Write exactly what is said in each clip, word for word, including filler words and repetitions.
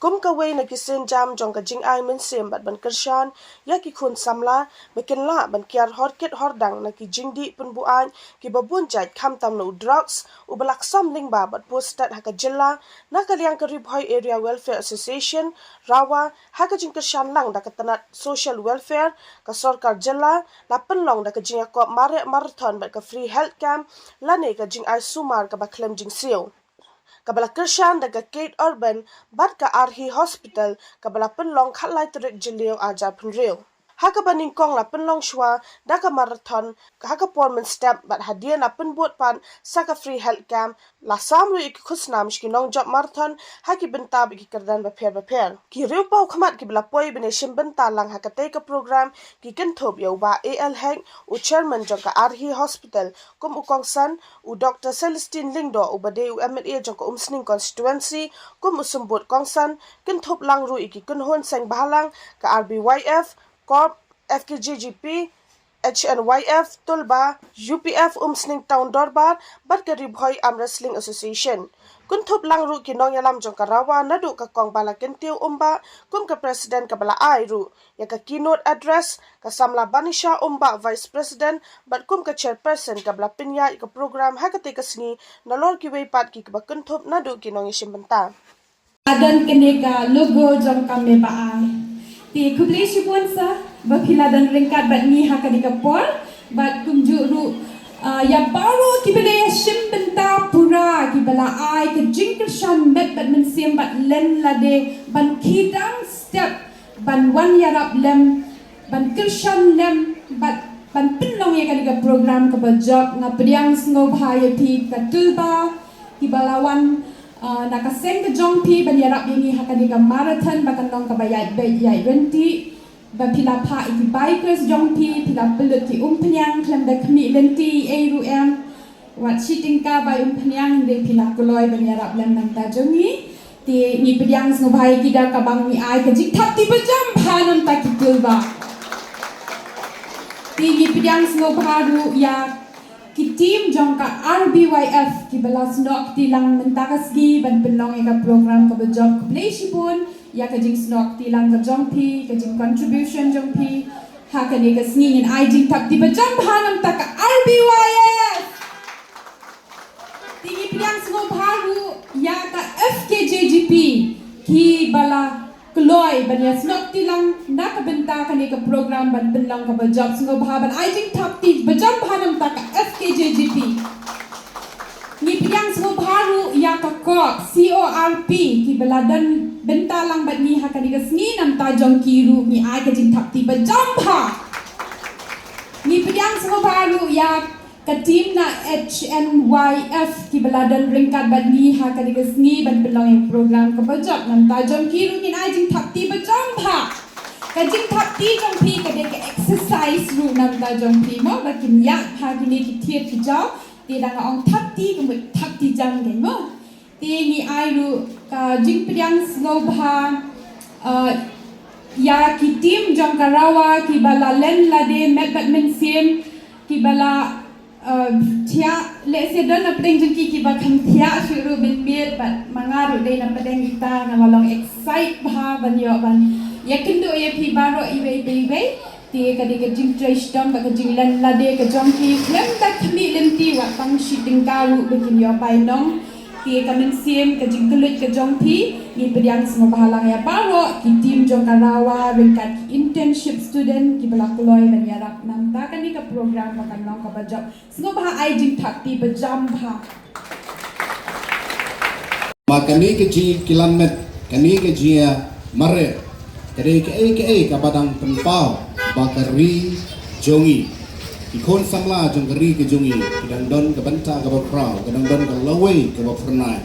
Kum kawei na ki sienjam jong ka jingai mynsiem bad ban kyrshan ïa ki khun samla ba kin lah ban kiar hor kit hor dang na ki jingdih pynbuaid kiba bun jait, khamtam na u drugs uba la ksom lyngba bad posted ha ka jylla, na ka liang ka Ri Bhoi Area Welfare Association, RAWA, ha ka jingkyrshan lang da ka tnat Social Welfare, ka sorkar jylla, la pynlong da ka jingïakop mareh marathon bad ka free health camp lane ka jingai sumar kaba khlem jingsiew, kaba la kyrshan da ka Kate Urban bad ka Arhi Hospital, kaba la pynlong khatlai tarik Jylliew arhajar phew hynriew. Ha kaba nyngkong la pynlong shuwa da ka marathon ha ka por mynstep bad hadien la pynbud pat sa ka free health camp, la sam ruh ïa ki khusnam sha ki nongjop marathon ha ki bynta bad ki kyrdan bapher bapher. Ki riewpawkhmat kiba la poi ban ïashim bynta lang ha katei ka program ki kynthup ïa u Bah A L Hek, u chairman jong ka Arhi Hospital, kum u kongsan, u Doktor Celestine Lyngdoh uba dei u M L A jong ka Umsning constituency kum u symbud kongsan, kynthup lang ruh ïa ki kynhun seng bhalang ka R B Y F, CORP, F K J G P, H N Y F Tulba, U P F Umsning Town Dorbar bad ka Ri Bhoi Arm Wrestling Association. Kynthup lang ruh ki nongïalam jong ka RAWA naduh ka Kong Balakyntiew Umbah kum ka president kaba la ai ruh ïa ka keynote address, ka samla Banisha Umbah vice president bad kum ka chairperson kaba la pynïaid ïa ka program ha katei ka sngi, nalor kiwei pat kiba kynthup naduh ki nongïashim bynta. Don kane ka logo jong ka Me Ba Ai. Te khublei shibun sa ba phi la don ryngkat bad ngi ha kane ka por, bad kumjuh ruh, ah, ïa baroh kiba la ïashim bynta pura, kiba la ai ka jingkyrshan met bad mynsiem bad lynti lade ban kyrdan step ban wan ïarap lem, ban kyrshan lem bad ban pynlong ïa kane ka program kaba jop. Nga pdiang sngewbha ïa phi ka Tulba kiba la wan, ah, na ka seng ka jong phi ban ïarap ïa ngi ha kane ka marathon ba kan long kaba ïaid beit ïaid ryntih. Ba phi la phah ïa ki bikers jong phi, phi la pynlut ki umphniang khlem da khmih lynti ei ruh em. Wat shi tyngka bai umphniang, hynrei phi la kloi ban ïarap lem na ka bynta jong ngi. Te ngi pdiang sngewbha ïa ki da kaba ngi ai ka jingthap kti ba jam bha na ka bynta ki Tulba. Te ngi pdiang sngewbha ruh ïa ki team jong ka R B Y F kiba la snoh kti lang mynta ka sngi ban pynlong ïa ka program kaba jop. Khublei shibun ïa ka jingsnoh kti lang ka jong phi, ka jingcontribution jong phi ha kane ka sngi. Ngin ai jingthap kti ba jam bha na ka bynta ka R B Y F. Te ngi pdiang sngewbha ruh ïa ka F K J G P kiba la kloi ban ïasnoh kti lang na ka bynta kane ka program ban pynlong kaba jop. Sngewbha ban ai jingthap kti ba jam bha na ka bynta ka F K J G P. Ngi pdiang sngewbha ruh ïa ka CORP, C O R P kiba la don bynta lang bad ngi ha kane ka sngi. Na ka bynta jong ki ruh ngi ai ka jingthap kti ba jam bha. Ngi pdiang sngewbha ruh ïa ka team na H N Y F kiba la don ryngkat bad ngi ha kane ka sngi ban pynlong ïa ka program kaba jop. Na ka bynta jong ki ruh ngin ai jingthap kti ba jam bha. Ka jingthap kti jong phi ka dei ka exercise ruh na ka bynta jong phi mo, ba kin ïaid ha kine ki thied ki jaw. Te dang ong thap kti ka mut thap kti jam kein mo. Te ngi ai ruh ka jingpdiang sngewbha, uh, ïa ki team jong ka RAWA kiba la lynti lade met bad mynsiem, kiba la, uh, thiah, lehse don na pdeng jong ki kiba kham thiah shuh ruh mynmiet, bad ma nga ruh dei na pdeng ita nga la long excite bha ban ïoh ban ïakynduh ïa phi baroh iwei pa iwei. Te ka dei ka jingtrei shitom bad ka jinglynti lade ka jong phi khlem da khmih lynti, wat tang shi tyngka ruh ba kin ïoh bainong. Te ka mynsiem, ka jingkylluid ka jong phi, ngi pdiang sngewbha lang ïa baroh ki team jong ka RAWA ryngkat ki internship student kiba la kloi ban ïarap na ka bynta kane ka program ba kan long kaba jop. Sngewbha ai jingthap kti ba jam bha. Ba kane ka jingïakilan met, kane ka jingïamareh, ka dei kaei kaei kaba dang pynpaw ba ka ri jong ngi, ki khun samla jong ka ri ka jong ngi, ki dang don ka bynta kaba khraw, ki dang don ka lawei kaba phyrnai.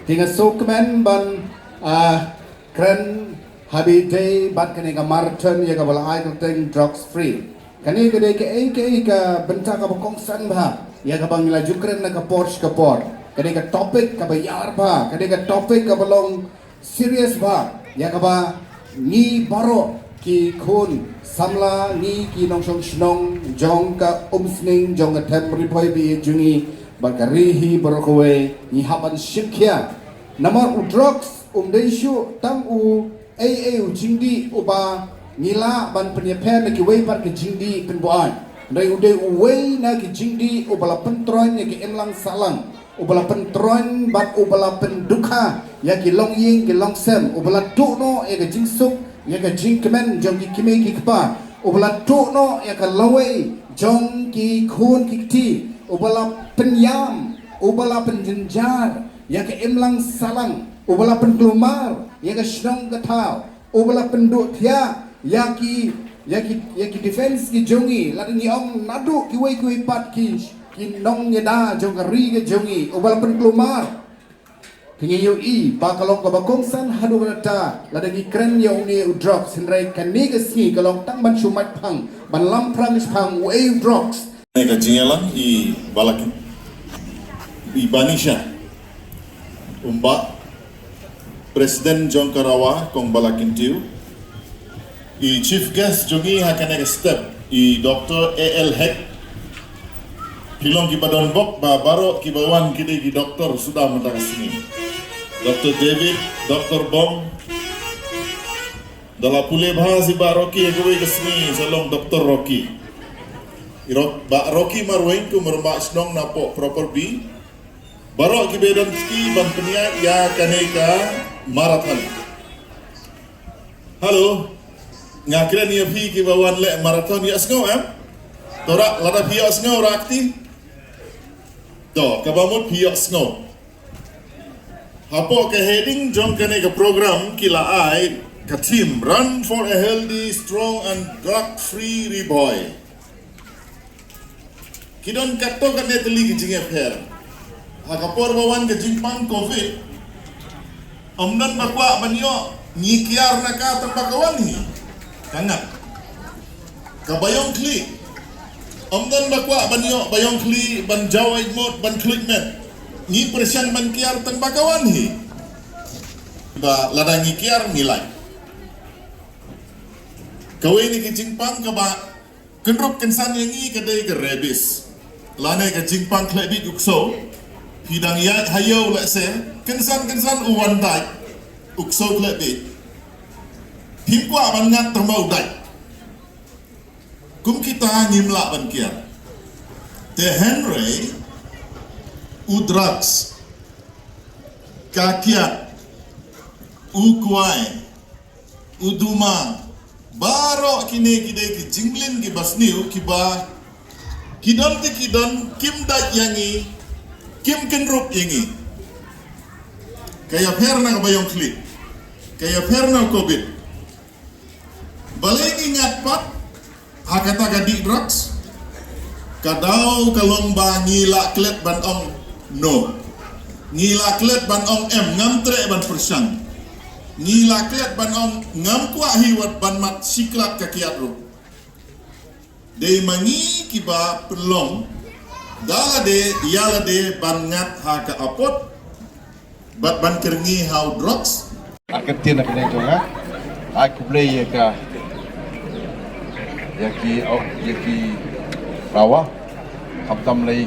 Te nga sngewkmen ban, ah, kren ha ba ïadei bad kane ka marathon ïa kaba la ai kyrteng Drugs Free. Kane ka dei kaei kaei ka bynta kaba kongsan bha ïa kaba ngi la ju kren na ka por sha ka por. Ka dei ka topic kaba ïar bha, ka dei ka topic kaba long serious bha ïa kaba ngi baroh ki khun samla, ngi ki nongshong shnong jong ka Umsning, jong ka them Ri Bhoi ba ïeit jong ngi bad ka ri hi baroh kawei, ngi hap ban shim khia. Namar u drugs Um dei shuh tang u ei ei u jingdih uba ngi lah ban pynïapher na kiwei pat ki jingdih pynbuaid. Hynrei u dei uwei na ki jingdih uba la pyntroiñ ïa ki imlang sahlang, uba la pyntroiñ bad uba la pyndukha ïa ki longïing ki longsem, uba la tuh noh ïa ka jingsuk ïa ka jingkmen jong ki kmie ki kpa, uba la tuh noh ïa ka lawei jong ki khun ki kti, uba la pynïam, uba la pynjynjar ïa ka imlang sahlang, uba la pynkulmar ïa ka shnong ka thaw, uba la pynduh thiah ïa ki, ïa ki, ïa ki defense ki jong ngi, lada ngi ong naduh kiwei kiwei pat ki, ki nongïada jong ka ri ka jong ngi, uba la pynkulmar. Te ngi ïohi ba ka long kaba kongsan haduh katta lada ngi kren ïa une u drugs, hynrei kane ka sngi ka long tang ban shu mait phang, ban lam phrang shaphang uei u drugs. Kane ka jingïalang i Balakin, i Banisha, um Bah President jong ka RAWA, Kong Balakin Tiew, i chief guest jong ngi ha kane ka step, i Doctor A L Hek. Phi long kiba don bok ba baroh kiba wan ki dei ki doktor suda mynta ka sngi. Doctor David, Doctor Bong. Da la pule bha shi Bah Rocky ha kawei ka sngi, sa long Doctor Rocky. I Rock-, Bah Rocky Marwein kum u rangbah shnong napoh Proper B. Baroh kiba don kti ban pynïaid ïa kane ka marathon. Hello. Nga kren ïa phi kiba wan leh marathon, ïohsngew em? To rah, lada phi ïohsngew rah kti. To, kaba mut phi ïohsngew. Hapoh ka heading jong kane ka program ki la ai ka theme Run for a Healthy, Strong and Drug Free Ri Bhoi. Ki don katto katne tylli ki jingïapher. Ha ka por ba wan ka jingpang covid, ym don ba kwah ban ïoh, ngi kiar na ka tang ba ka wan hi. Ka ngat. Ka baïong khlieh. Ym don ba kwah ban ïoh baïong khlieh, ban jaw ïa mut, ban khluit met. Ngi pyrshang ban kiar tang ba ka wan hi. Ba lada ngi kiar ngi lait. Kawei na ki jingpang kaba kynrup kynsan ïa ngi ka dei ka rabies. Lane ka jingpang khleh biej u ksew. Phi dang ïaid ha ïew lehse, kynsan kynsan u wan dait u ksew khleh biej. Phim kwah ban ngat tang ba u dait. Kum kita ngim lah ban kiar. Te hynrei u drugs, ka kiad, u kwai, u duma, baroh kine ki dei ki jingleh kiba sniew kiba ki don te ki don, kim dait ïa ngi, kim kynrup ïa ngi. Ka ïapher na ka baïong khlieh, ka ïapher na covid. Balei ngi ngat pat ha kata ka dih drugs? Ka daw ka long ba ngi la klet ban ong no. Ngi la klet ban ong em, ngam treh ban pyrshang. Ngi la klet ban ong ngam kwah hi wat ban mad shi klat ka kiad ruh. Dei ma ngi kiba pynlong da lade ïa lade ban ngat ha ka apot bad ban kyrngi ha u drugs. Ar ka ktien na kane jong nga. Ai khublei ïa ka, ïa ki, ïa ki RAWA. Khamtam lei,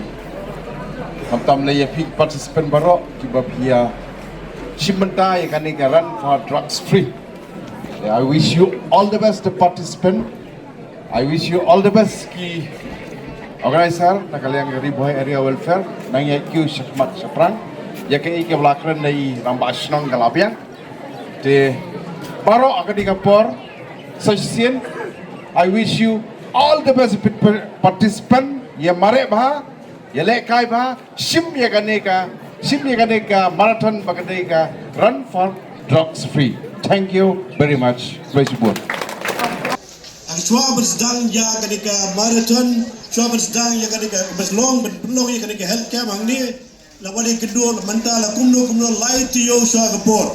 khamtam lei ïa phi participant baroh kiba phi ïa shim bynta ïa kane ka Run for Drugs Free. Yeah, I wish you all the best, the participant. I wish you all the best ki organizer na ka liang Ri Bhoi Area Welfare, nang ïa kiew shakhmat shaphrang ïa kaei kaba la kren da i rangbah shnong ka la biang. Te baroh ha kane ka por sa shisien, I wish you all the best, participant, ïa mareh bha, ïa lehkai bha, shim ïa kane ka, shim ïa kane ka marathon ba kane ka Run for Drugs Free. Thank you very much. Khublei shibun. Hang shuwa ban sdang ïa kane ka marathon, shuwa ban sdang ïa kane ka, ban long, ban pynlong ïa kane ka health camp hangne, la wan ïa kynduh la mynta la kumno kumno lai taïew shuwa ka por.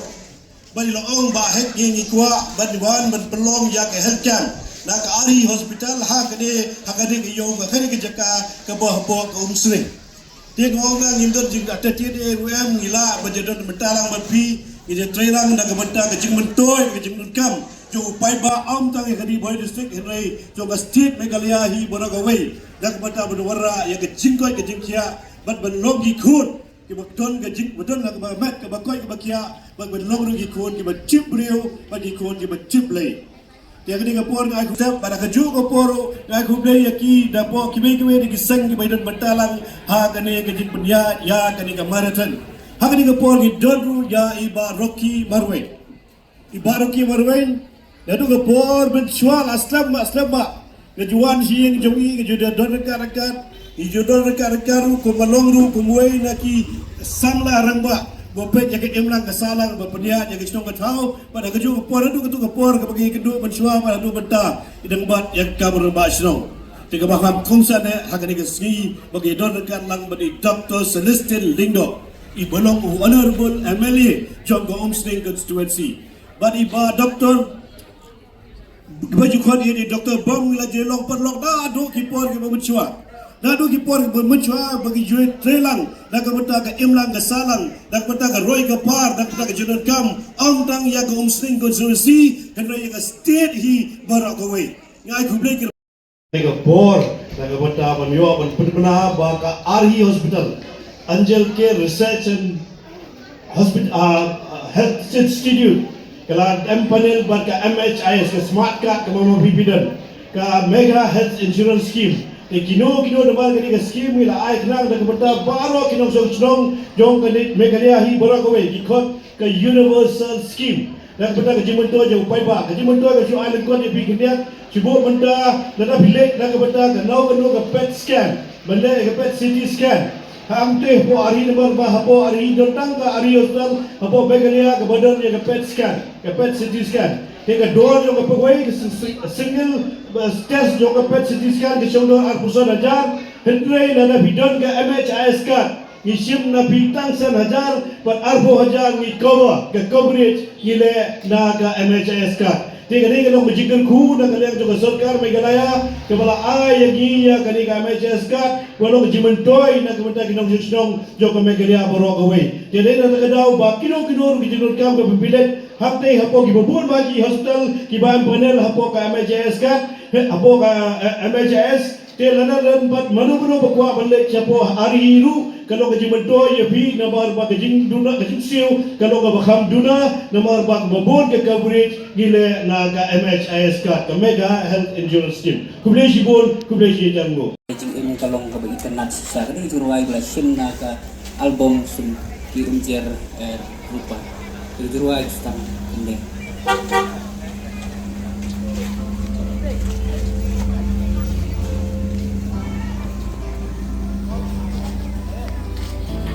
Ba ngi la ong ba hek ngi ngi kwah ban wan ban pynlong ïa ka health camp na ka R E hospital ha kane, ha kane ka ïew, ka kane ka jaka kaba hapoh ka Umsning. Te nga ong nga ngim don jingïathuh ei ruh em, ngi lah ban ïadon mynta lang bad phi, ngi ïatreilang na ka bynta ka jingmyntoi ka jingmyntoi kam jong u paidbah, ym tang ïa ka Ri Bhoi District hynrei jong ka state Meghalaya hi baroh kawei, na ka bynta ban wanrah ïa ka jingkoit ka jingkhiah bad ban long ki khun Kiba don ka jing, ba don la kaba met, kaba koit, kaba khiah, ba ban long ruh ki khun kiba tip briew, ba ki khun kiba tip Blei. Te ha kane ka por nga ai khublei, bad ha kajuh ka por ruh nga ai khublei ïa ki, da pdeng kiwei kiwei de ki seng kiba don bynta lang ha kane ka jingpynïaid ïa kane ka marathon. Ha kane ka por ngi don ruh ïa i Bah Rocky Marwein. I Bah Rocky Marwein, naduh ka por mynshuwa la slem bha, slem bha. Nga ju wan sha ïing jong i, nga ju don ryngkat ryngkat. I ju don ryngkat ryngkat ruh, kum nga long ruh kum uwei na ki samla rangbah ba peit ïa ka imlang ka sahlang, ba pynïaid ïa ka shnong ka thaw. Bad ha kajuh ka por, naduh kato ka por kaba ngi kynduh mynshuwa, bad naduh mynta i dang bat ïa ka kam rangbah shnong. Te kaba kham kongsan eh ha kane ka sngi ba ngi don ryngkat lang bad i Doctor Celestine Lyngdoh, iba long u Honourable M L A jong ka Umsning Constituency. Bad i Bah Doctor, ba ju khot ïa i Doctor Bong la je long paralok naduh ki por kiba mynshuwa. Naduh ki por kiba mynshuwa ba ngi ju trei lang na ka bynta ka imlang ka sahlang, na ka bynta ka roi ka par, na ka bynta ka jingdonkam, ym tang ïa ka Umsning Constituency, hynrei ïa ka state hi baroh kawei. Nga ai khublei ki Te ka por, na ka bynta ban ïoh ban pynbna ba ka ar hi hospital, Angel Care Research and Hospital, ah, ah, Health Institute, ka la empanel bad ka M H I S, ka smart card kaba ma phi phi don, ka Megha Health Insurance Scheme. Te kino kino namar kane ka scheme ngi la ai khnang na ka bynta baroh ki nongshong shnong jong ka Meghalaya hi baroh kawei, ki khot ka Universal Scheme. Na ka bynta ka jingmyntoi jong u paidbah, ka jingmyntoi ka shu ai lyngkot ïa phi khyndiat, shu buh mynta, lada phi leit na ka bynta kano kano ka PET scan, ban leh ïa ka PET C T scan. Hangtei hapoh ar hi namar ba hapoh ar hi don tang ka ar hi hospital hapoh Meghalaya kaba don ïa ka PET scan, ka PET C T scan. Te ka dor jong ka, kawei ka sing-, sing-, single, uh, test jong ka PET C T scan ka shong dor arphew san hajar, hynrei lada phi don ka M H I S card, ngi shim na phi tang san hajar, bad arphew hajar ngi cover, ka coverage ngi leh na ka M H I S card. Te kane ka long ka jingkyrkhu na ka liang jong ka sorkar Meghalaya, kaba la ai ïa ngi ïa kane ka M H I S card, ba long ka jingmyntoi na ka bynta ki nongshong shnong jong ka Meghalaya baroh kawei. Te dei na kata ka daw ba kino kino ruh ki jingdonkam kaba phi leit, hangtei hapoh kiba bun ba ki hospital kiba empanel hapoh ka M H I S card, hapoh ka, eh, M H I S, Te lada don pat mano mano ba kwah ban leit shapoh ar hi ruh, ka long ka jingmyntoi ïa phi namar ba ka jingduna, ka jingsiew ka long kaba kham duna namar ba kaba bun ka coverage ngi leh na ka M H I S card, ka Megha Health Insurance Scheme. Khublei shibun, khublei shibun. Ka jingim ka long kaba itynnad shisha, ka dei ka jingrwai ba la shim na ka album Sum Ki Umjer, eh, Rupa. Ka jingrwai shisha.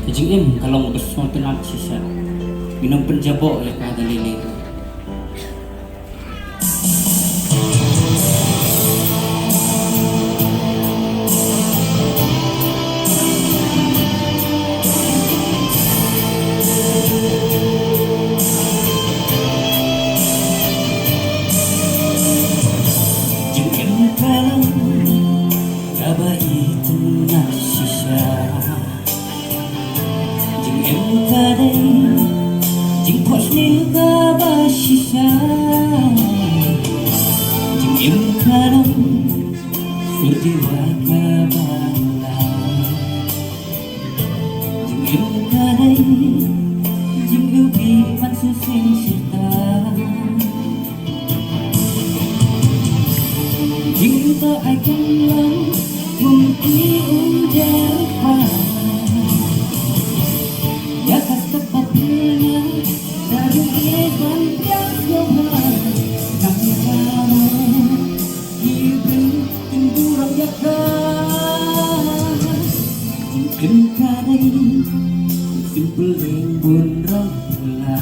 Ka jingim ka long kaba sngewtynnad shisha. Ngin ym pynjaboh ïa ka da lei lei. Jingim ka long kaba itynnad shisha. Jingim ka dei jingphohsniew kaba shisha. Jingim ka long sur jingwai kaba la. Jingim ka dei jingïohi man shisien shata. Jingim ka ai kan long kum ki umjer rupa. Ïa ka step ba pynlong da jingim ban biang sngewbha. Nang ka mo ki bring kin burom ïa ka. Jingim ka dei simple dei bun rong la.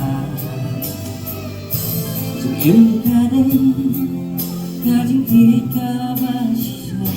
Jingim ka dei ka jingkit kaba shisha.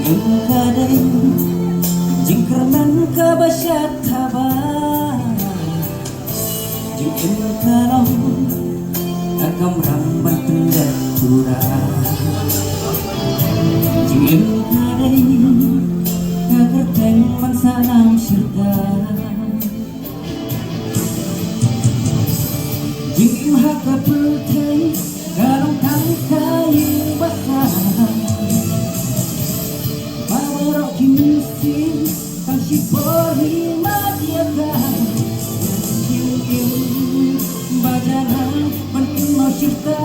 Im ka dei jingkyrmen kaba shat haba jingim ka long ka kamram ban pyndep pura. Jingim ka dei ka kyrteng ban sanam shirta. Jingim ha ka pyrthei ka long tang ka ïing basa. Ba baroh ki mynsiem tang shipor hi mat ïa ka. Jingim ba jalan ban kynmaw shirta.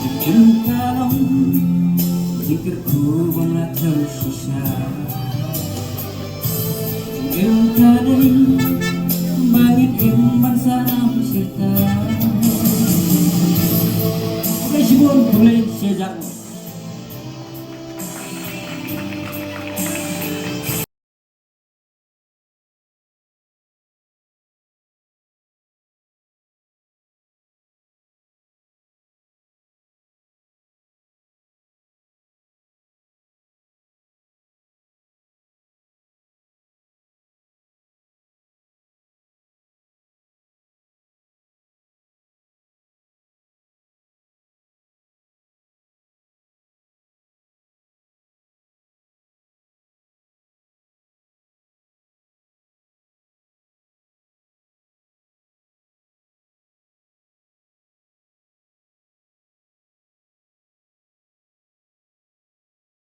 Jingim ka long jingkyrkhu ban la thew shisha. Im ka dei ba ngin im ban sam shirta. Khublei shibun, khublei shijak.